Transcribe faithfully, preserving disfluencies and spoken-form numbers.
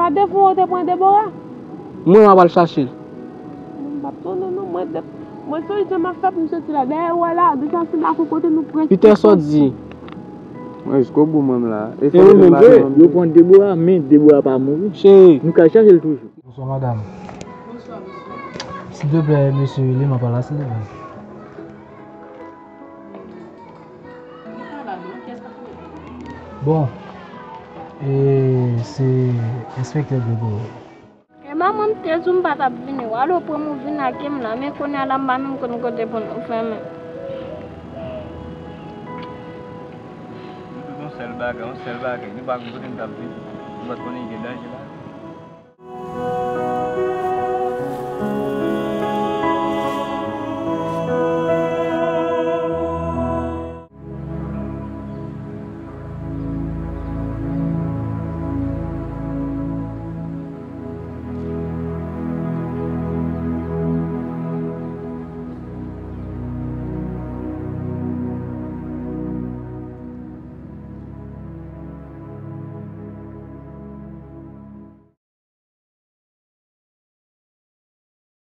Te fè w te pran Debora? Mwen, m ap al chache l. Mwen p ap tande non, mwen te, mwen se yon jan m ap fè pou m soti la. Dèyè w wè la, desann sou lakou kote nou pran. Peter sòti. Mwen jiskobou mwen m la. E ou menm vre, yo pran Debora, men Debora pa mouri. Cheri. Nou ka chache l toujou. Bonsoir madame. Silvouplè, mesye rele m apa la, silvouplè. Bon, e se enspektè Gregory. E manman m te di w m pa t ap vini, w ale w pran m ou vin ak m la, men kounye a la m pa menm konn kote pou nou fèmen. Nou tout yon sèl bagay, yon sèl bagay, nou pa konn kote nou t ap vini, nou pa t konnen gen danje la.